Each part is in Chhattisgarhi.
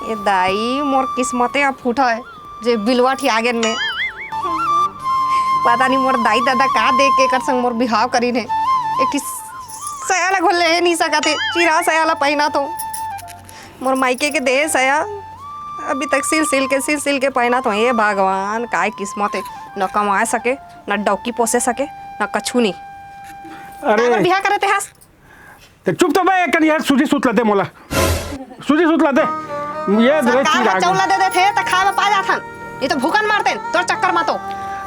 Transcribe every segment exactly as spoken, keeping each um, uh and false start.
ए दाई, मोर किस्मते ह फूटा हे, जे बिलवा ठी आगेन में। पता नहीं मोर दाई ददा का देख के एकर संग मोर बिहाव करिन हे। एक ठी सया ला घलो ले नहीं सकत हे, चिरा सया ला पहिनत हों। मोर मायके के दे सया अभी तक सिल सिल के, सिल सिल के पहिनत हों। ए भगवान, काय किस्मत हे, न कमाए सके, न डौकी पोसे सके, न कछु नहीं। अरे। काबर बिहा करे ते हस? ते चुप तो बे, एक कनी यार, सूजी सूत ला दे मोला। सूजी सूत ला दे। ये दे सरकार चीज ह आ गई। चौला दे देथे, त खाए बर पा जाथन। ये तो भूखन मरतेन, तोर चक्कर म तो।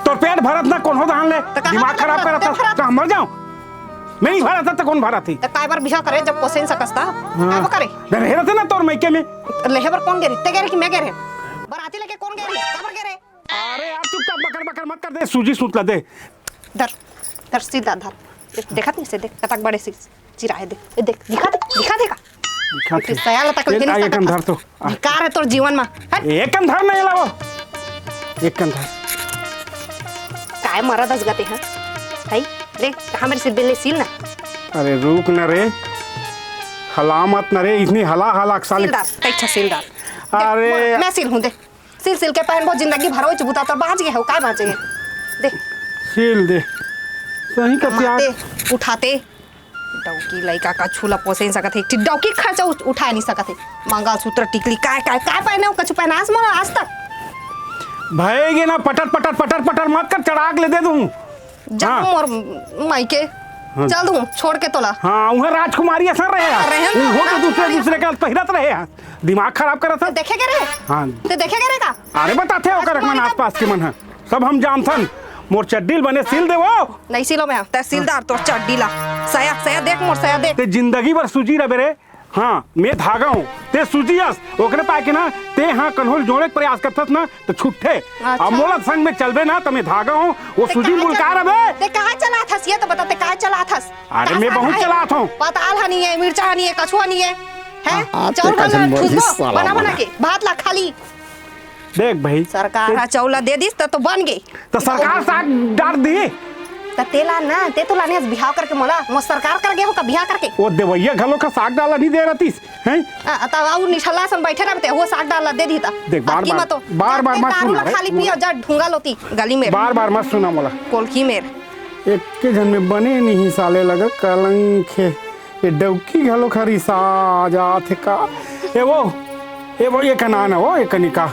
तोर पेट भरत ना, कोनो धान ले। त कहाँ दिमाग भरत, खराब करत पेट हस। भरत? कहाँ मर जाऊं? मैं नहीं भरत त कौन भरत ही? त काय बर बिहा करे, जब पोसे नहीं सकस त? हाँ। काय बर करे? दे रहे रहते ना तोर मायके में। लेहे बर कौन गे रहे? ते गे रहे कि मैं गे रहे? बराती लेके कौन गे रहे? काबर गे रहे? अरे यार, चुपचाप बकर बकर मत कर दे, सूजी सूत ला दे। धर, धर, सीधा धर। देख, देखत नहीं से, देख, कतक बड़े सी चिरा हे, देख, ए, देख, दिखा दे, दिखा दे का? दिखा फिर दे। सयाला तक ए, लेके आ, नहीं एक कन सकत। धर तो। आ। धिकार हे तोर जीवन मा, हट। एक कन धर नहीं लावो। एक कन धर। काय मरद अस गा ते, हाँ? है? देख, कहाँ मेरे से बिल्ले सील ना। अरे रुक ना रे, हला मत ना रे, इतनी हला हला साले। सीलदार, कैठा सीलदार। अरे। देख, मैं सील हूँ, देख। सिल सिल के पहनबो, जिंदगी भर ओइच बुता तो बाँच गे हो, काय बाँचे हे? दे। सिल दे। सही कथे यार। कमाते, उठाते। डौकी लइका कछु ला पोसे नहीं सकत हे, एक ठी डौकी खर्चा उठ-, उठाए नहीं सकत हे। मंगलसूत्र, टिकली, काय, काय, काय पहने हो? कछु पहनास मोला आज तक? भएगे ना, पटर, पटर, पटर, पटर मत कर, चढ़ा के ले दे दूँ। जा हाँ। मोर मायके। हाँ। चल दूँ, छोड़ के तोला। हाँ, उहाँ राजकुमारी असन रहे हे। रहे ना, उहाँ तो दूसरे, राजकुमारी दूसरे के पहिरत रहे हे। दिमाग खराब करत हे। देखे के रहे? हाँ। ते देखे के रहे का? अरे बताथे ओकर राजकुमारी मन का आसपास के मन ह। सब हम जानथन। मोर चड्डी ल बने सिल दे वो। नहीं सिलो मैं, ते सिलदार तोर चड्डी ला। सया, सया देख मोर सया देख। ते जिंदगी भर सूजी रबे रे। हाँ, मैं धागा हूँ। ते सूजी अस, ओकरे पाय के ना, ते हाँ कन्होल जोड़े के प्रयास करथस ना, तो छुट्टे। अच्छा। अब मोला संग में चलबे ना, तो मैं धागा हूँ, वो ते सूजी कहाँ मुलका चला-, रबे। ते कहाँ चलाथस, ये तो बता, ते कहाँ चलाथस? अरे, मैं बहुत चलात हूँ। पताल ह नहीं है, मिर्चा ह नहीं है, कछुआ नहीं है, हैं? हाँ, चाउर ते का बना जन बोली ठुसबो, साला बना, बना बना। के, भात ला खाली। देख भाई, सरकार ते ह चाउर ला दे दिस, त तो बन गे। त सरकार साग डार दी। त तेला ना, ते तो लाने बिहाव करके मोला, मो सरकार कर गे हो का बिहाव करके? वो देवैया घलो का साग डाला नहीं दे रहतीस, हैं? आ, त आऊ निठल्ला सन बैठे रहते, वो साग डाला दे दी त। देख, बार अबकी बार, मत हो। बार बार मत दारू सुना ला रे। खाली पियो, जा ढूंगा लोती, गली में। बार बार मत सुना मोला। कोलखी में। एक के झन में बने नहीं साले लगा कलंक हे। ये डौकी घलो खरीसा जात हे का? ए वो, ए वो, ये का नान हे वो, ये कनिका।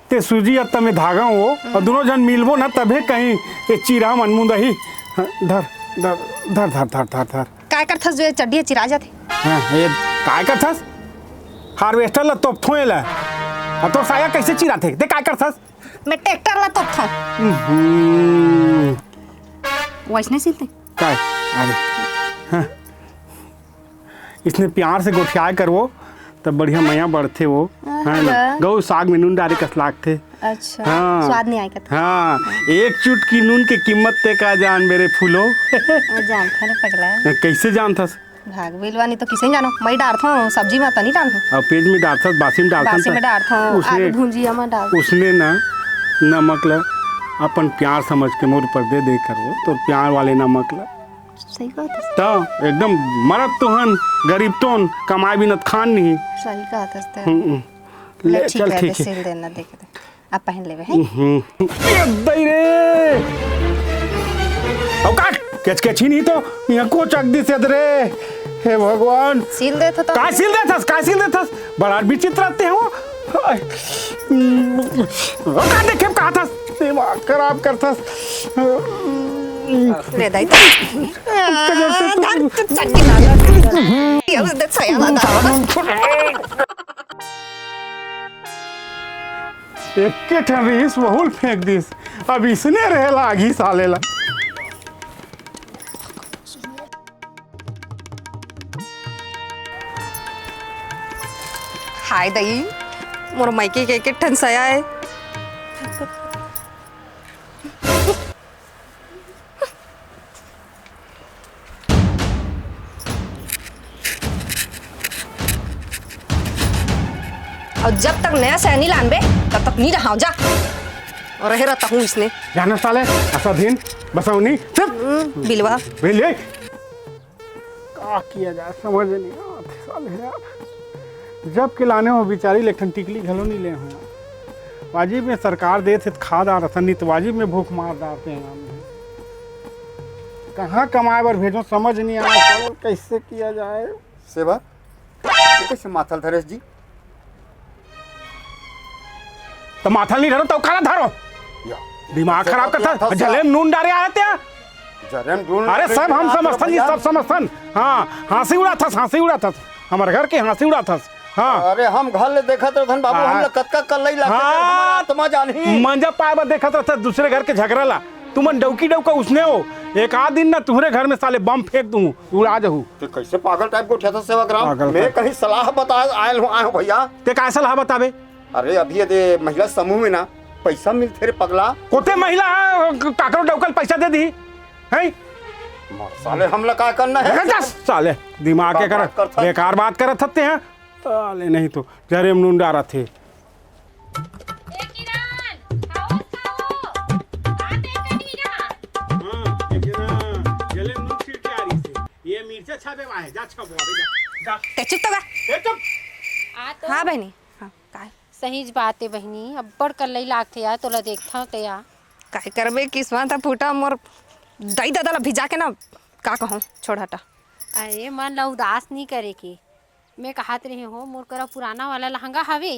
ते सूजी अत्ता में धागा हो, और दोनों झन मिलबो ना तभे कहीं ये चिरा मन मुंदही। हाँ, धर, धर, धर, धर, धर, धर, धर। काय करथस जो ये चड्डी चिरा जाथे? हाँ, ये काय करथस? Harvester ला तोपथों एला। और तोर साया कैसे चिराथे? ते काय करथस? मैं ट्रैक्टर ला तोपथों। हम्म। वैसने सिलते? काय? अरे, हाँ। इसने प्यार से गोठियाए करवो, तब बढ़िया मया बढ़थे वो, है ना? हाँ। गऊ साग में नून डारे कस लागथे। अच्छा, हाँ। स्वाद नहीं आए करथे। हाँ, एक चुटकी नून के कीमत ते का जानबे रे फूलो। मैं जानथों रे पगला। कैसे जानथस? भाग बिलवा नहीं तो किसे जानो, मैं डारथों सब्जी में तो नहीं डालूं। अब पेज में डारथस, बासी में डालथस बासी तो में डारथों, उसने, आलू भुंजिया में डाल। उसने ना नमक ला अपन प्यार समझ के मोर ऊपर दे दे करवो, तो प्यार वाले नमक ला। सही कहत हस। त एकदम मरद तो हन, गरीब तो हन, कमाए बिना त खान नहीं। सही कहत हस ते। हम्म, हम्म। ले, ले, ठीक चल, है, ठीक है। सिल देना, देख दे। अब पहन लेवे, हैं? हम्म। ए, दई रे। अब काट, केच केच ही नहीं तो, यहाँ को चक दिस रे। हे भगवान। सिल देथों तो। काय सिल देथस, काय सिल देथस? बड़ा विचित्र आते हो। हाय। ओ, का देखे का थस? दिमाग खराब करथस। ले दाई तो। धर, चड्डी ला, ला। ये उधर सया ला, ला। एके ठन रहिस, वहू ल फेंक दिस। अब इसने रहे लागही साले ला। हाय दई, मोर मायके के एक ठन सया हे। अउ जब तक नया सया नी लानबे, तब तक नी रहाव जा। अउ रहे रहता हूँ इसने। जाना साले, असाधीन, बसौनी, चुप। हम्म, बिलवा। बिल्ली। का किया जाए, समझ नहीं आत साले यार। जब के लाने हो बिचारी ल एक ठन टिकली घलो नइ ले हो। वाजिब में सरकार देत हे त खा डारथन, नइ त वाजिब में भूख मार डारथे। कहाँ कमाए बर भेजों, समझ नइ आए, कइसे किया जाए। सेवा, ये कइसे माथा ल धरेस जी? त माथा ल नइ धरो त काला धरो? या। दिमाग खराब करथस। जलेम नून डारे आए ते। जलेम नून अरे, सब हम समझथन जी, सब समझथन। हाँ, हाँसी उड़ाथस, हाँसी उड़ाथस। हमर घर के हाँसी उड़ाथस। हाँ। अरे, हम घर ले देखत रथन बाबू, हाँ। हमला कतका कल्लई लागथे, हाँ। हमर आत्मा जानही। मंजा पाए बर देखत रथस दूसरे घर के झगरा ला। तुमन डौकी डौका उसने हो। एक आध दिन ना तुम्हरे घर में साले बम फेंक दूँ, उड़ा जहू। ते कइसे पागल टाइप गोठियाथस सेवाग्राम? पागल मैं टाइप। कहीं सलाह बताए आयल हूँ, आए हूँ भइया। ते काय सलाह बताबे? अरे, अभी ये दे महिला समूह में ना पइसा मिलथे रे पगला। कोते महिला ह, क-, काकरो डौकल पइसा दे दी, हैं? मर साले, हमला का करना हे? अरे, जा साले, दिमाग के कर, बात करथस। बेकार बात करत हत्ते हैं। साले नहीं तो जरेम नून डारत हे। ए किरण, खाओ, खाओ। आ, ते कनी ना। हाँ, देखे ना, जलेम नून छिड़के आ रही से। ये मिर्चा छापे वाहे, जा छापो, अबे जा, जा। ते चुप तो बा। ए, चुप। आ तो। हाँ बहिनी, हाँ, काय? सहीच बात हे बहिनी, अब्बड़ कल्लई लागथे यार, तोला देखथंव ते यार। काय करबे, किस्मत ह फूटा, मोर दाई ददा ला भिजा के ना, का कहूँ, छोड़ हटा। अरे, मन ला उदास नइ करे के, मैं कहत रहे हों, मोर करा पुराना वाला लहंगा हवे,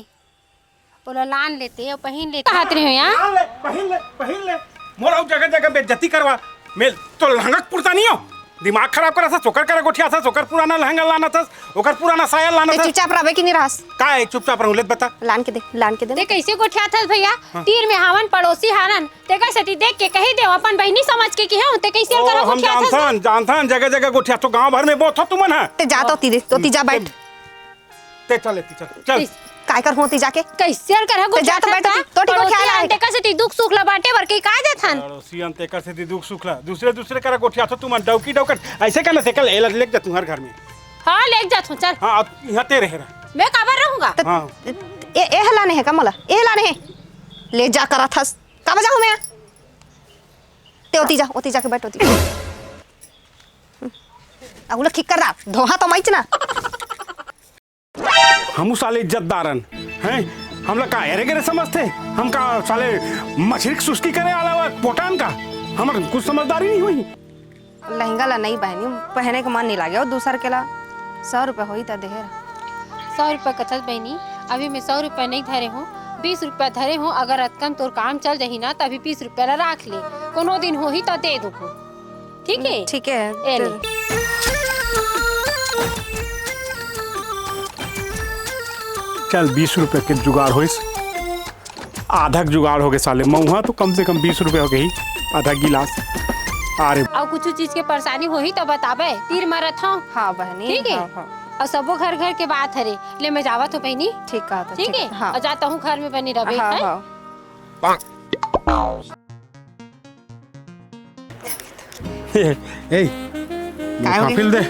ओला लान लेते अउ पहिन लेते। कहत रहे हों यार। लान ले, पहिन ले, पहिन ले। मोर अउ जगह जगह बेइज्जती करवा। मैं तो लहंगा के पुरता नइ हों। दिमाग खराब करथस, ओकर करा गोठियाथस, ओकर पुराना लहंगा लानथस, ओकर पुराना साया ते लानथस। चुपचाप रहबे कि नइ रहस? का हे चुपचाप रहूँ, ले बता। लान के दे, लान के दे। ते कइसे गोठियाथस भइया? हाँ। तीर में हावन, पड़ोसी हारन, तेकर सेती देख के कहि देव, अपन बहिनी समझ के किहेंव, ते कइसे ओ, ओकर हम गोठियाथस? जानथन, जानथन, जगह जगह गोठियाथो, गाँव भर में बोथो तुमन ह। ते जा तो ओती दे, तो ओती जा बैठ। ते चल, एती चल, चल। इस काय कर होती जाके? कइसे कर ह ते जा तो गोठियाथन बैठ का? ओती, तो ठीक पड़ोसी गोठिया आन हे। तेकर सेती दुख सुख ला बांटे बर के का जाथन? पड़ोसी आन तेकर सेती दुख सुख ला। दूसरे, दूसरे करा गोठियाथो तुमन, डौकी डौकन। अइसे करना, तेकर एला लेग जा तुंहर घर में। हाँ, लेग जाथों, चल। हाँ, अब इहाँ ते रहे रह। मैं काबर रहूँगा? त हाँ। ए, ए हलाने हे का मोला? ए हलाने हे। ले जा करथस। काबर जाहूँ मैं? ते ओती जा, ओती जाके बैठ ओती। अगुला खिक्कर दा, धोहा तो माइच ना। हमू साले इज्जतदार अन, हैं? हमला का एरे गेरे समझथे? हम का साले मछरी के सुस्की करे आला वा पोटान का? हमर कुछ समझदारी नइ होही। लहंगा ला नइ बहिनी, पहने के मन नइ लागे, अउ दूसर के ला सौ रुपया होही त देहे रह। सौ रुपया कथस बहिनी, अभी मैं सौ रुपया नइ धरे हों, बीस रुपया धरे हों, अगर अतकन तोर काम चल जाही ना, त अभी बीस रुपया ला राख ले, कोनो दिन होही त दे दूँ। ठीक हे? ठीक हे। ए ले। चल, बीस रुपया के जुगाड़ होइस। आधा के जुगाड़ होगे साले। मउहा तो कम से कम बीस रुपया होगे ही, आधा गिलास। अरे। अउ कुछु चीज के परेशानी होही त बताबे, तीर म रथंव। हाँ बहिनी, ठीक हे? हाँ, हाँ। अउ सबो घर घर के बात हरे। ले मैं जावत हों बहिनी। ठीक कहत हस, ठीक हे? हाँ। अउ जा तहूँ घर में बने रबे, हाँ, हैं? हाँ। ए, ए, काय होगे? काफिल दे,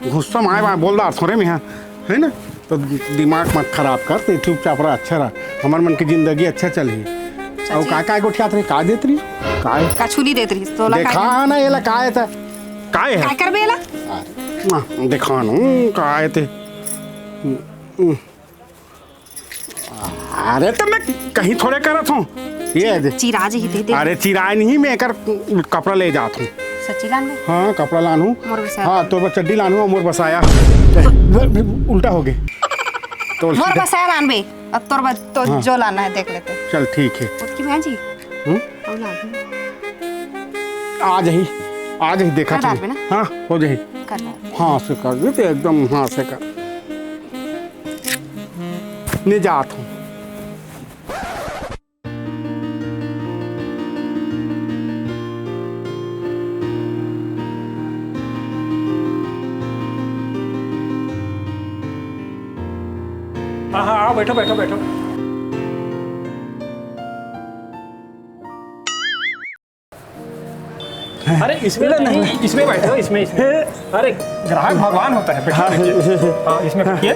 गुस्सा में आए बा, बोल डारथों रे मैं, हाँ, हे ना? तो दिमाग मत खराब कर, ते चुपचाप रह, अच्छा रह, हमर मन के जिंदगी अच्छा चलही। अउ का, काय गोठियात रही, का देत रही, काय? कछु नइ देत रही, तोला काय देखा देत ना, एला काय था, काय हे? काय करबे एला? आ, देखा ना, काय ते। अरे, त मैं कहीं थोड़े करत हों। ये दे। चिरा जही, दे, दे। अरे, चिराय नहीं, मैं एकर कपड़ा ले जात हों। सच्ची लानबे? हाँ, कपड़ा लानहूँ। मोर बसाया। हाँ, तोर बर चड्डी लानहूँ, मोर बसाया। उल्टा होगे। तो मोर सीधा बसाया लानबे। अब तोर बर तो हाँ। जो लाना हे, देख लेते। चल, ठीक हे। ओतकी बहन जी। हम्म? अउ लानहूँ। आ जही, आ जही, देखा कर तू। डालबे ना? हाँ, हो जही। कर डाल। हाँ से कर दे, ते एकदम हाँ से कर। ले जात हों। हाँ, हाँ, आओ, बैठो, बैठो, बैठो। अरे, इसमें नहीं, इसमें बैठो, इसमें, इसमें। अरे, ग्राहक भगवान होता है, बैठो, हाँ। बैठिए। हाँ, इसमें बैठिए।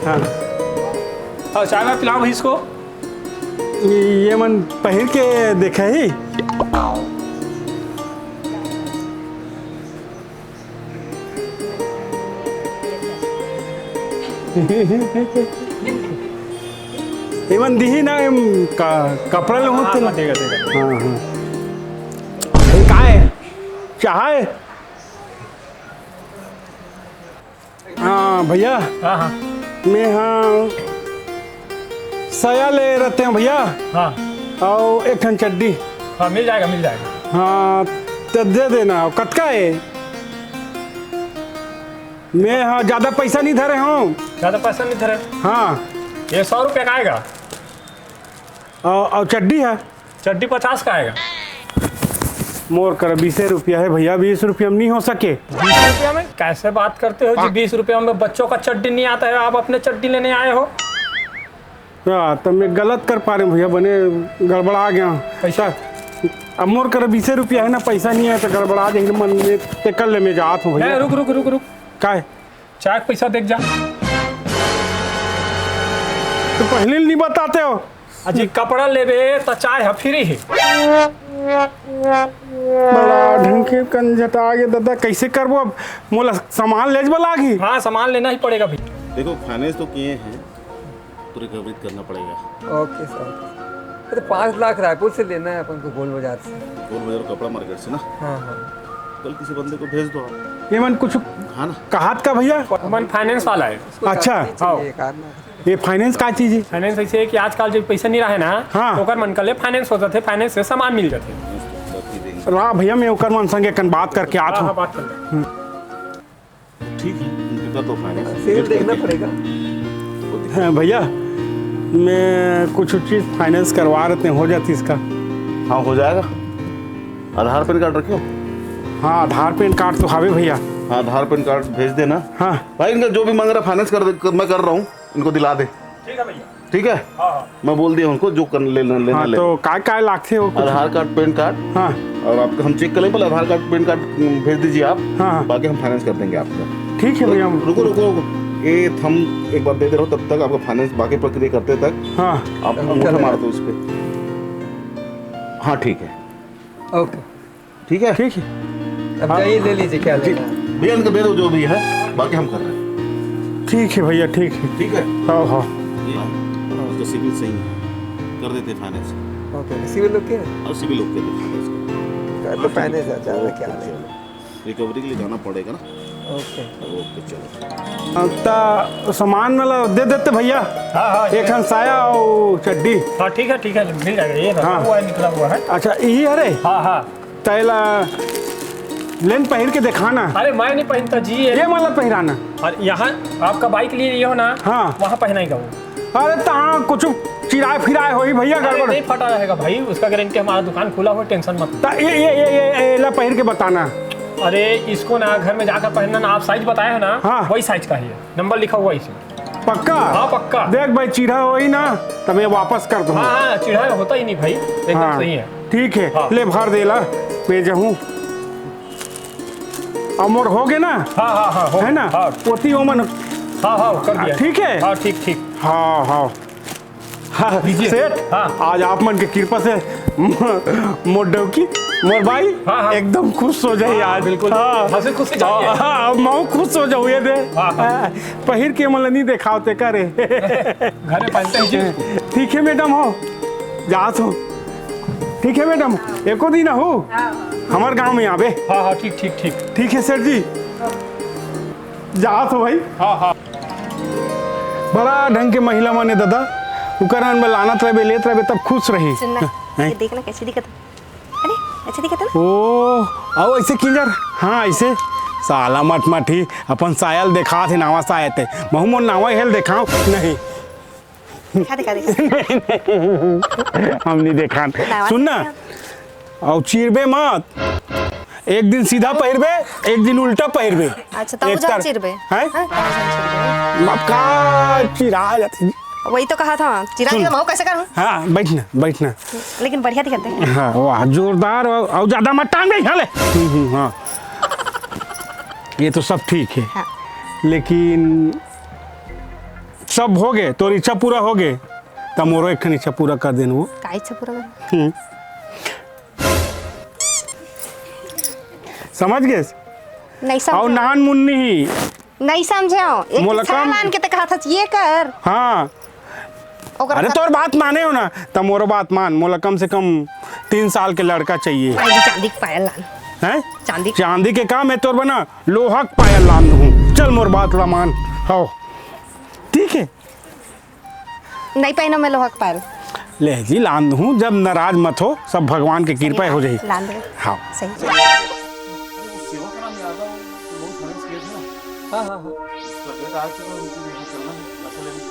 हाँ। हाँ, चाय वाय पिलाओ भाई इसको। ये मन पहिर के देखा ही। एमन दिही ना, एम का, कपड़ा लेहूँ हाँ, तेला। हाँ, देगा, देगा। हाँ, हाँ। ये का है? चाह है? हाँ, भैया। हाँ, हाँ। मैं हाँ, साया ले रहते हैं भैया। हाँ। और एक ठन चड्डी। हाँ, मिल जाएगा, मिल जाएगा। हाँ, तो दे देना। कतका है? मैं हाँ, ज्यादा पैसा नहीं धरे हूँ। ज्यादा पैसा नहीं धरे? हाँ। ये सौ रुपये का आएगा। और, और चड्डी है? चड्डी पचास का आएगा। मोर कर बीसे रुपया है भैया, बीस रुपया में नहीं हो सके। बीस रुपया में कैसे बात करते हो जी? बीस रुपया में बच्चों का चड्डी नहीं आता है, आप अपने चड्डी लेने आए हो? हाँ, तो मैं गलत कर पा रहे हूँ भैया, बने गड़बड़ा गया हूँ। पैसा? अब मोर कर बीसे रुपया है ना, पैसा नहीं है तो गड़बड़ा जाही मन में, ते कर ले, मैं जात हूँ भैया। नहीं, रुक, रुक, रुक, रुक। काय? चाय के पैसा देख जा। तो पहले नहीं बताते हो। अजी, कपड़ा लेबे त चाय ह फ्री हे। बड़ा ढंग के कंझटा गे दादा, कैसे करबो अब? मोला सामान ले बर लागही। हाँ, सामान लेना ही पड़ेगा भाई। देखो, फाइनेंस तो किए हैं, तो रिकवरी करना पड़ेगा। ओके सर। ये तो पाँच लाख रायपुर से लेना है अपन को, गोल बाजार से। गोल बाजार कपड़ा मार्केट से ना? हाँ, हाँ। कल किसी बंदे को भेज दो आप। ये मन कुछ हाँ ना? कहात का भैया? मन फाइनेंस वाला है। अच्छा। हाँ। ये फाइनेंस का चीज है? फाइनेंस ऐसे है कि आजकल जो पैसा नहीं रहे ना, हाँ। तो ओकर मन कर ले फाइनेंस हो जाते, फाइनेंस से सामान मिल जाते। रा भैया, मैं ओकर मन संगे कन बात करके आत हाँ, हूँ। हाँ, बात कर ले। ठीक है, उनके कर दो फाइनेंस। सिविल देखना पड़ेगा। हाँ, भैया, मैं कुछ चीज फाइनेंस करवा रहते हैं, हो जाती इसका? हाँ, हो जाएगा। आधार पैन कार्ड रखे हो? हाँ, आधार पैन कार्ड तो हावे भैया। हाँ, आधार पैन कार्ड भेज देना। हाँ। भाई, इनका जो भी मांग रहा फाइनेंस कर दे, कर, मैं कर रहा हूँ, इनको दिला दे। ठीक है भैया। ठीक है? हाँ, हाँ। मैं बोल दिया उनको जो कर, लेना, लेना हाँ, ले। तो काय काय लागथे हो कुछ? आधार कार्ड, पैन कार्ड। हाँ। और आपका हम चेक कर लें, पहले आधार कार्ड, पैन कार्ड, हम्म, भेज दीजिए आप। हाँ, हाँ। बाकी हम फाइनेंस कर देंगे आपका। ठीक है भैया। रुको, रुको, रुको। ये थंब एक बार दे दे रहा हूँ, तब तक आपका फाइनेंस बाकी प्रक्रिया करते तक हाँ। आप अंगूठा मार दो उस पे। हाँ, ठीक है। ओके। ठीक है? ठीक है। अब जाइए, ले लीजिए क्या लेना है। भैया, इनको दे दो जो भी है, बाकी हम कर रहे हैं। ठीक है भैया, ठीक है। ठीक है? हाँ, हाँ। ये, हाँ, उसका सिविल सही है, कर देते फाइनेंस। ओके, सिविल ओके है? और सिविल ओके दिखा दो इसका। कर दो फाइनेंस, हाँ, ज़्यादा क्या लेना। रिकवरी के लिए जाना पड़ेगा ना। ओके। ओके, चलो। हाँ, ता सामान मतलब दे देते भैया। हाँ, हाँ, एक ठन साया और चड्डी। हाँ, ठीक है, ठीक है, मिल जाएगा, ये रहा, हाँ। हुआ है, निकला हुआ है। अच्छा, यही है रे? हाँ, हाँ। तैला लेन पहिर के दिखाना। अरे, मैं नहीं पहनता जी, ये ये मतलब पहिराना। और यहाँ आपका बाइक लिए ये हो ना, हाँ। वहाँ पहनाएगा वो। अरे, तहाँ कुछ चिराए फिराए होई भैया, अरे, गड़बड़। नहीं फटा रहेगा भाई, उसका गारंटी, हमारा दुकान खुला हो, टेंशन मत लो। ता ये, ये, ये, ये, ये ला पहिर के बताना। अरे, इसको ना घर में जाकर पहनना ना, आप साइज बताए हो ना, हाँ। वही साइज का ही है, नंबर लिखा हुआ है इसमें। पक्का? हाँ, पक्का। देख भाई, चिढ़ा होई ना, तो मैं वापस कर दूँ। हाँ, हाँ, चिढ़ा होता ही नहीं भाई, एकदम हाँ। सही है। ठीक है, हाँ। ले भर देला, मैं जाहूँ। अब मोर हो गे ना? हाँ, हाँ, हाँ, हो है ना? हाँ। ओती ओमन हाँ, हाँ, कर दिया। ठीक है? हाँ, ठीक, ठीक। हाँ, हाँ। हाँ, लीजिए। सेठ, हाँ। आज आप मन के कृपा से मोर डौकी, मोर बाई हाँ, हाँ। एकदम खुश हो जाही हाँ, आज। बिल्कुल। हाँ। हँसी खुशी चाहिए। हाँ, हाँ, मैं खुश हो जाऊँ ये दे। हाँ, हाँ। हाँ, पहिर के मन ला नहीं देखाव ते करे। घर में पहनते ही जी। ठीक है मैडम हो, जात हो। ठीक है मैडम, एको दिन हो, हाँ, हाँ। हमार गाँव में आबे। हाँ, हाँ, ठीक, ठीक, ठीक। ठीक है सेठ जी, जात हो भाई। हाँ, हाँ। बड़ा ढंग के महिला मन हे दादा, उकर मन बर लानत रहबे, लेत रहबे, तब खुश रही। सुन ना, हैं? ये देख ना कैसे दिखत हे। अरे, अच्छा दिखत हे ना? ओ, आओ ऐसे किंजर, हाँ ऐसे। साला मटमटी, अपन साया ल देखात हे, नावा साया ते। महू मोर नावा हेल देखाव, नहीं। दिखा, दिखा, दिखा। हम नहीं देखान। नावा सुन ना, दिखा। अउ चिरबे मत। एक दिन सीधा पहिरबे, एक दिन उल्टा पहिरबे। अच्छा, त एक उजन तर-, चिरबे? हैं? हाँ, त उजन चिरबे। अब का चिरा जाथे? वही तो कहा था, चिरा सुन। के मैं कैसे करूँ? हाँ, बैठ ना, बैठ ना। लेकिन बढ़िया दिखत हे। हाँ, वाह, जोरदार, अउ, अउ ज्यादा मत टांग दे, हाँ ले। हम्म, हम्म, हाँ। ये तो सब ठीक है। हाँ। लेकिन सब हो गे, तोर इच्छा पूरा हो गे, त मोरो एक ठन इच्छा पूरा कर देन वो। का इच्छा पूरा कर? हम्म। समझ गेस? नहीं समझ। अउ नान मुन्नी ही, नहीं समझे हो, एक मोला कम चालान के ते कहत हस, ये कर। हाँ। ओकर अरे, तोर बात माने हो ना, त मोरो बात मान, मोला कम से कम तीन साल के लड़का चाहिए। भाई, चांदी के पायल लान। हैं? चांदी के। चांदी के काम है तोर बना, लोहा के पायल लान दूँ। चल, मोर बात ला मान। हव, ठीक है। नहीं पहनो मैं लोहा के पायल। ले जी, लान दूँ, जब नाराज मत हो, सब भगवान के कृपा हो जाई। लान दे। हाँ। सही। सेवा का नाम याद है, वो बहुत हमें किए थे ना। हाँ, हाँ, हाँ। तबीयत आज तो उनकी देखो, चलना है, पैसा लेने।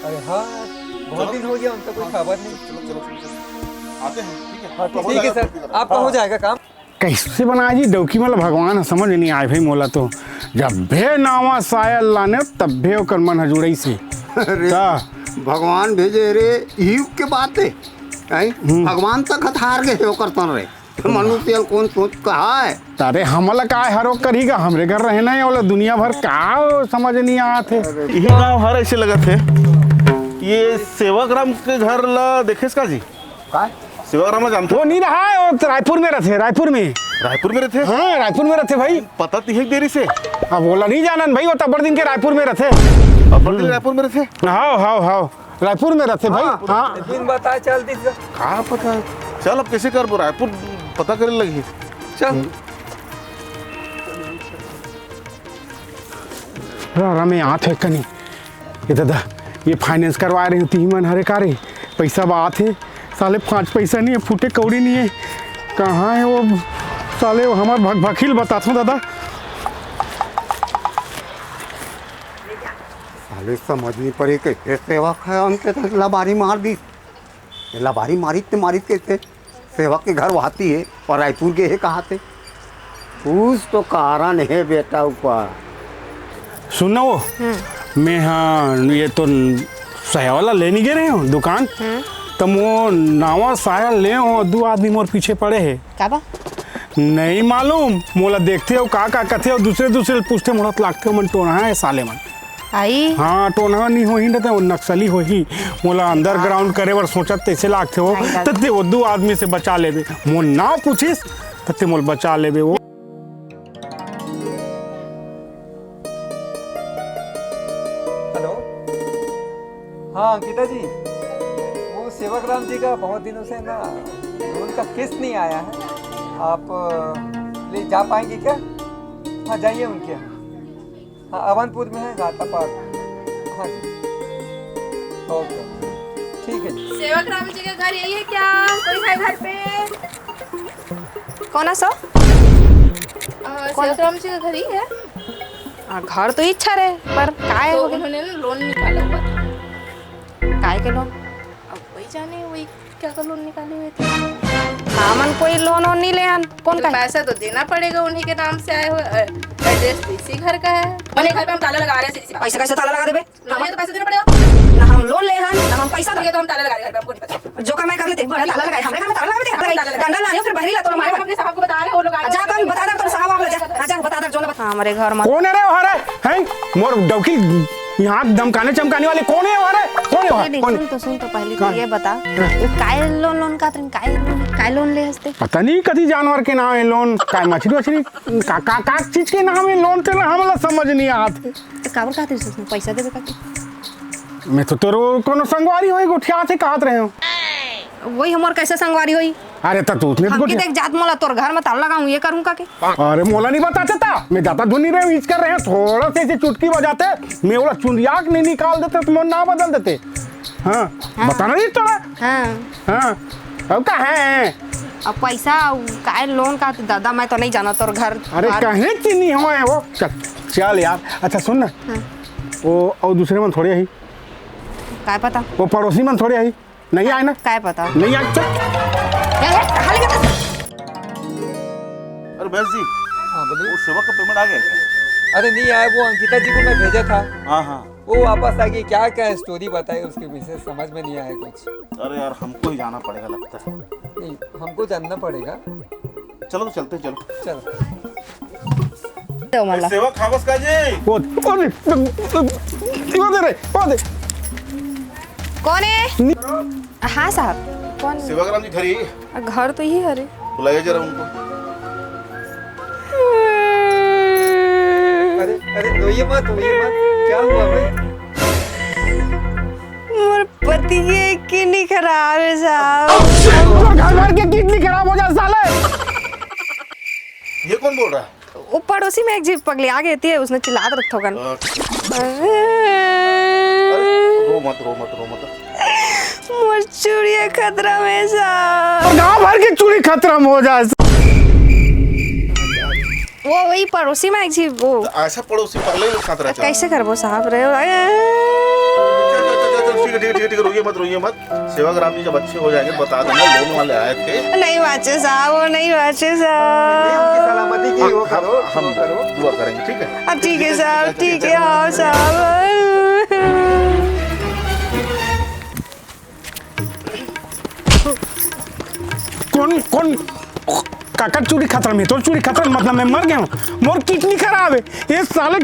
अरे हाँ यार, बहुत चलो। दिन हो गया उनका कोई हाँ, खबर नहीं। चलो, चलो, चलो, चलो। आते हैं, ठीक है? हाँ, तो ठीक है सर, आपका हो जाएगा काम। कैसे बना जी डौकी, मतलब भगवान ह समझ नहीं आए भाई मोला तो। जब भी नावा साया लाने, तब भी ओकर मन ह जुड़ई से। अरे, का? भगवान भेजे रे, युग के बात है। हैं? हम्म। भगवान तक हथार गए ओकर तन रे। मनुष्य ल कौन सोच कहा है? अरे, हमला काय हरोक करही गा? हमरे घर रहे ना, ये वाला दुनिया भर का समझ नहीं आत हे। यही गांव हर ऐसे लगत हे। ये सेवक राम के घर ला देखेस का जी? का? सेवक राम ला जानते? वो नहीं रहा है, वो तो रायपुर में रहते, रायपुर में। रायपुर में रहते? हाँ, रायपुर में रहते भाई। पता तो एक देरी से। अब बोला नहीं जानन भाई, वो तब्बड़ दिन के रायपुर में रहते। अब दिन रायपुर में रहते? हाव, हाव, हाव। रायपुर में रहते भाई। हाँ। हाँ। दिन बता चल दिस। का पता? चल, अब कैसे करबो? रायपुर पता करे लगी। चल। रा, रा, मैं आत हे कनी। ये दादा, ये finance करवा रहे हो, तिही मन हरे का रे? पैसा बा आत हे, साले पाँच पैसा नहीं है, फूटे कौड़ी नहीं है। कहाँ है वो साले, वो हमार भक-, भकील बताथों दादा। साले समझ नहीं पड़े, कैसे सेवक है, हमके तो लबारी मार दी। ये लबारी मारित ते मारित कैसे? सेवक के घर वहाती है और रायपुर गे हे कहाथे? कुछ तो कारण है बेटा ऊपर। सुन ना वो, हम्म। मैं हाँ, ये तो साया वाला लेने गे रहे हो दुकान, हम्म। त वो नावा साया ले हो, दू आदमी मोर पीछे पड़े है। का बा? नहीं मालूम, मोला देखते हो का का कथे हो, दूसरे दूसरे ले पूछते, मोला त लागते हो मन टोनहा है साले मन। आई। हाँ, टोनहा नहीं होही न, त वो नक्सली होही। मोला underground करे बर सोचत तैसे लागथे वो। आई दादा। त ते वो दू आदमी से बचा लेबे। मोर नाव पूछिस, त ते मोला बचा लेबे वो। हेलो। हाँ, अंकिता जी। वो सेवक राम जी का बहुत दिनों से ना लोन का किस्त नहीं आया है। आप, अ, ले जा पाएंगे क्या? हाँ, जाइए उनके यहाँ। हाँ, अवनपुर में है, घाटा पार्क। हाँ जी। ओके। ठीक है जी। सेवक राम जी का घर यही है क्या? कोई है घर पे? कौन है सो? अ, सेवक राम जी का घर ही है। आ, घर तो इच्छा रहे, पर काय तो हो गया? उन्होंने ना लोन निकाला हुआ था। काय के लोन? अब वही जाने, वही क्या का लोन निकाले हुए थे? हमन कोई लोन वोन नहीं ले हन। कौन तो का? पैसा तो देना पड़ेगा, उन्हीं के नाम से आए हुए, अ, एड्रेस तो इसी घर का है। उन्हीं घर पे हम ताला लगा रहे हैं, सीधी सी बात। ऐसे कैसे ताला लगा देबे? हमें तो पैसा देना पड़ेगा। ना हम लोन ले हन, ना हम पैसा दे। तो हम ताला लगा रहे हैं घर पे, हमको नहीं पता। जो काम मैं कर लेते, बड़ा ताला लगाए, हमरे घर में ताला लगा देते। डंडा लाने, फिर बहरी ला तो मारे। अपने साहब को बता रहे, वो लोग आ रहे हैं। जा, अपन बता दे, तो साहब आ जा। जा, बता दे, जो ना बता। हाँ, हमारे घर में। कौन है रे, वहाँ रे? हैं? मोर डौकी यहाँ धमकाने चमकाने वाले कौन है वहाँ रे? कौन है वहाँ? नहीं, नहीं, कौन? सुन तो, सुन तो, पहले तो हाँ। ये बता, हाँ। वो काय लोन, लोन का, काय लोन, काय लोन ले हंसते? पता नहीं कति जानवर के नाम है लोन, काय मछली वछली, का, का, का चीज के नाम है लोन, तेला हमला समझ नहीं आत। तो काबर कहत रहिस उसने पैसा देबे करके? मैं तो तोर कोनो संगवारी होई, गोठियाथे कहत रहे हो। वही हमर कैसे संगवारी होई? अरे त तू उसने हम गोठिया- देख जात मोला तोर घर में ताला लगाऊं, ये करूं का के? अरे मोला नहीं बताते ता, मैं जाता धुन नहीं रहे, इस कर रहे हैं, थोड़ा से इसे चुटकी बजाते, मैं बोला चुंदिया के नहीं निकाल देते, तो मोर नाम बदल देते। हाँ, हाँ। बताना नहीं तोरा। हाँ। हाँ, अब का है? अब पैसा, अब काय लोन का, दादा, मैं तो नहीं जाना तोर घर अरे बार। कहीं चीनी हो है वो। चल, चल यार। अच्छा सुन ना, हाँ। वो और दूसरे मन थोड़े ही। काय पता? वो पड़ोसी मन थोड़े ही। नहीं आए ना? काय पता? नहीं आए, चल। ए, ए, कहाँ लेके चल? अरे भैंस जी, हाँ, बोलिए। वो सेवा का पेमेंट आ गया क्या? अरे नहीं आया, वो अंकिता जी को मैं भेजा था। हाँ, हाँ। वो वापस आ गई, क्या क्या स्टोरी बताए उसके पीछे, समझ में नहीं आया कुछ। अरे यार, हमको ही जाना पड़ेगा लगता है। नहीं, हमको जानना पड़ेगा। चलो तो चलते हैं, चलो। चलो। तो मला सेवा खावस का जी? ओ, ओ दे, ओ दे रे, ओ दे। कौन है? हाँ साहब, कौन? सेवाग्राम जी घर ही? घर तो यही हरे। बुलाइए जरा उनको। अरे, अरे, रोइए मत, रोइए मत। क्या हुआ भाई? मोर पति के किडनी खराब है साहब। तोर घर भर के किडनी खराब हो जाए साले। ये कौन बोल रहा है? वो पड़ोसी में एक झी पगली आ गई थी, उसने चिल्लात रखत होगन। अच्छा। अरे, रो मत, रो मत, रो मत। मोर चूड़िया खतरा में साहब। गांव भर के चूड़ी खतरा में हो जाए। वो वही पड़ोसी में एक झी वो। ऐसा पड़ोसी पगले के साथ रहता है। कैसे करबो साहब रे? चल, चल, चल, चल, ठीक है, ठीक है, ठीक है, ठीक है, रोइए मत, रोइए मत। सेवक राम जी जब अच्छे हो जाएंगे, बता देना, लोन वाले आए थे। नहीं बाँचे साहब, वो नहीं बाँचे साहब। ये उनकी सलामती की वो हम, करो, हम वो करो। दुआ करेंगे, ठीक है? हाँ, ठीक है साहब, ठीक है, हाँ साहब। कौन, कौन? काकर चूड़ी खतरा में, तोर चूड़ी खतरा में, मतलब मैं मर गया हूँ, मोर किडनी खराब है। ये साले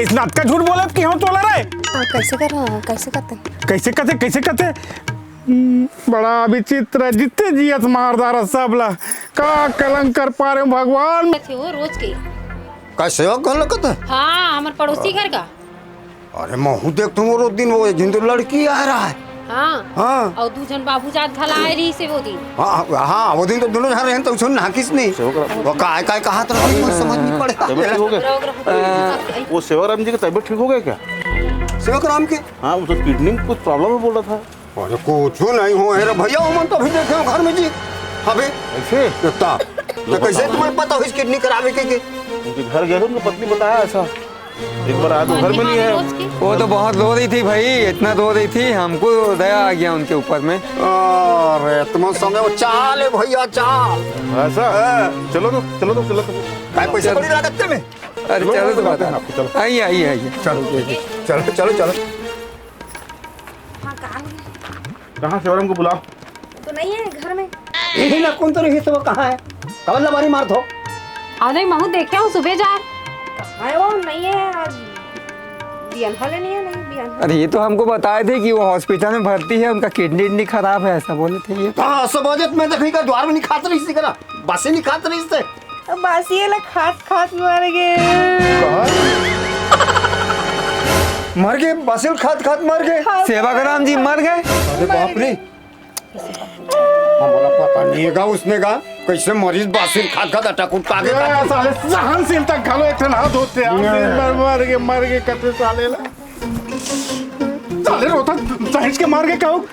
इस बात का झूठ बोले कि हम तोला रहे। हाँ, कैसे कर रहा हूँ, कैसे करते हैं? कैसे करते, कैसे करते? हम्म, बड़ा विचित्र है, जितने जियत मार डारा सब ला। का कलंक कर पा रहे हो भगवान? थे वो रोज के। का सेवा कर लगत है? हाँ, हमारे पड़ोसी घर का। अरे महू देख तुम, रोज दिन वो एक हिंदू लड़की आ रहा है। हाँ। हाँ। और दू झन बाबू जात घला आए रही से वो दिन। हाँ, हाँ, वो दिन तो दोनों झन रहन तो उसने नाकिस नहीं। सेवक राम। वो काय, काय कहा तो कोई समझ नहीं पड़े। तबीयत ठीक हो गया? रोग रहो। वो सेवा राम जी की तबीयत ठीक हो गया क्या? सेवक राम के? हाँ, वो तो किडनी में कुछ प्रॉब्लम है बोल रहा था। अरे कुछ नहीं हो है रे भैया, वो मन तो अभी देखे हो घर में जी। अबे ऐसे? तो कैसे तुम्हें पता हुई किडनी खराब है के? उनके घर गए थे, उनको पत्नी बताया ऐसा। एक बार आया तो घर में नहीं है। वो तो बहुत रो रही थी भाई, इतना रो रही थी, हमको दया आ गया उनके ऊपर में। अरे तुम समय वो चाल है भैया, चाल। ऐसा? हाँ। चलो तो, चलो तो, चलो तो। काय पैसे चलो। कौड़ी लागत में? अरे चलो, चलो तो बताते हैं बता। आपको, चलो। आइए, आइए, आइए। चलो, चलो, चलो, चलो। हाँ, कहाँ है? कहाँ सेवाराम को बुलाओ। तो नहीं है घर में। यही ना कौन तो रही तो वो कहाँ है? कब लबारी मार थो? अरे महू देखे हूँ सुबह जा। कहाँ है वो? नहीं है आज। बियन हले नहीं है, नहीं बियन। अरे ये तो हमको बताए थे कि वो हॉस्पिटल में भर्ती है, उनका किडनी, किडनी खराब है, ऐसा बोले थे ये। हाँ, सब हो जात, मैं देखने का द्वार में नहीं खात रही थी करा, बसे नहीं खात रही थे। अब बासी वाला खात खात मर गए। मर गए, बासी वाला खात खात मर गए। खात सेवक राम जी मर गए। अरे बाप रे, हमारा पता नहीं है गा उसने गा कैसे मरीज बासी वाला खात खात अटक उठ के आ गया। साले सहनशीलता घलो एक ठन हाथ होते हैं। मर, मर गए, मर गए, कते साले ला। साले रोता सहिंच के मर गए क्या हो?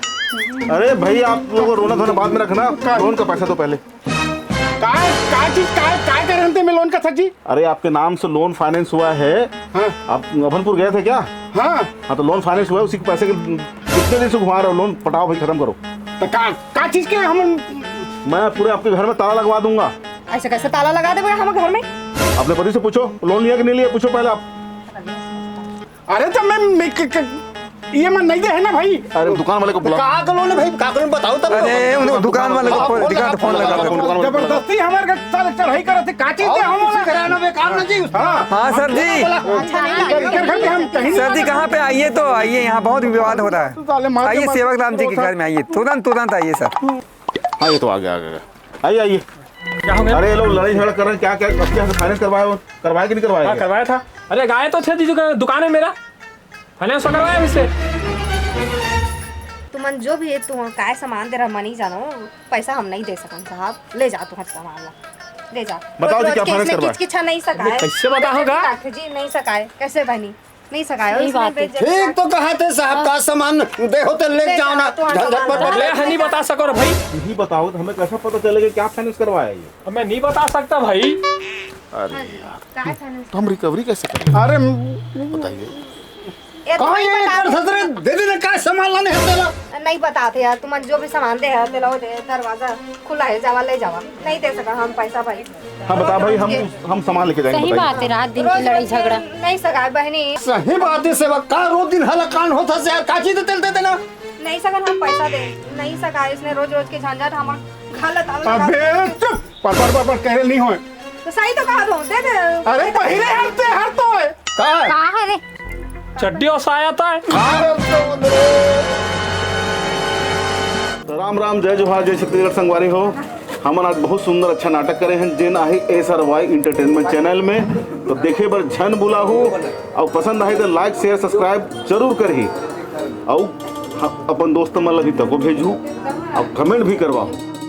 अरे भाई, आप लोगों को रोना धोना बाद में रखना, लोन का पैसा दो पहले। काय, काय चीज, काय, काय गारंटी में लोन का सर जी? अरे, आपके नाम से लोन फाइनेंस हुआ है। हाँ। आप अभनपुर गए थे क्या? हाँ। हाँ, तो लोन फाइनेंस हुआ है, उसी के पैसे के कितने दिन से घुमा रहे हो? लोन पटाओ भाई, खत्म करो। तो का, का चीज के हम मैं पूरे आपके घर में ताला लगवा दूंगा। ऐसे कैसे ताला लगा दे भाई हम घर में? अपने पति से पूछो, लोन लिया कि नहीं लिया, पूछो पहले आप। अरे तो मैं, मैं क, क, ये मन नहीं दे है ना भाई। अरे दुकान वाले को बुला। का कलो ने भाई, का कलो ने बताओ तब। अरे उन दुकान वाले को फोन दिखा, तो फोन लगा दे। जबरदस्ती हमारे घर साले चढ़ाई करत है, का चीज दे हम लोग कराना बेकार ना जी। हाँ। हाँ सर जी। अच्छा नहीं लगा। घर, घर पे हम कहीं नहीं सर जी, कहाँ पे? आइए तो आइए, यहाँ बहुत विवाद हो रहा है। साले मार के आइए मार सेवक राम जी के घर में आइए, तुरंत, तुरंत आइए सर। हाँ, ये तो आ गया, आ गया। आइए, आइए। क्या हो गया? अरे ये लोग लड़ाई झगड़ा कर रहे हैं, क्या, क्या, अब क्या फाइनेंस करवाया हो? करवाया कि नहीं करवाया हाँ, क्या? करवाया था। अरे गाय तो थे जीजू का दुकान है मेरा, फाइनेंस तो करवाया इससे। तुमन जो भी है, तुम काय सामान दे रहा, मैं नहीं जानो, पैसा हम नहीं दे सकन साहब, ले जा तुम सामान ला, ले जा। बताओ जी, रोज क्या के फाइनेंस इसने करवाया? किचकिचा नहीं सकाए। कैसे बताओ गा? जी नहीं सकाए, कैसे बनी? नहीं सकाए, सही उसने बात है। बेइज्जती ठीक तो कहा थे साहब, का सामान दे हो तो ले ले जाओ ना, जाओ, तो हाँ, झंझट सामान मत ला। ले, हम नहीं बता सको रे भाई। यही बताओ तो हमें कैसा पता चलेगा क्या फाइनेंस करवाया ये? अब मैं नहीं बता सकता भाई। अरे यार, काय फाइनेंस? तो हम रिकवरी कैसे करें? अरे, बताइए। ये तो कहाँ नहीं ये बता कर रहे। ससुरे? दे दे ना, काय सामान लाने हैं तेरा? नहीं बताते यार, तुमन जो भी सामान दे है, तेला वो दे, दरवाजा खुला है, जावा ले जावा। नहीं दे सका हम पैसा भाई। हाँ, बता भाई, हम, हम सामान लेके जाएंगे, सही बताइए। बात है, रात दिन की रोज लड़ाई रोज झगड़ा। नहीं सका है बहनी। सही बात है सेवक, का रोज दिन हला कान होता से यार, का चीज तेल दे देना। नहीं सका हम पैसा दे, नहीं सका, इसने रोज रोज के झंझट हम घालत आवे अबे लगा। चुप, पर, पर, पर, पर, कह रहे नहीं होए। तो सही तो कहा दो, दे दे। अरे पहिरे हरते हर तो है। का है? कहाँ है रे? चड्डी और साया तो है। राम राम, जय जोहार, जय छत्तीसगढ़ संगवारी हो। हमन आज बहुत सुंदर अच्छा नाटक करे हन, जेन आही S R Y entertainment channel में। तो देखे बर झन भुलाहू, अउ पसंद आही तो लाइक, शेयर, सब्सक्राइब जरूर करही, अउ ह-, अपन दोस्त मन ला भी तको भेजहू, अउ कमेंट भी करवाहू।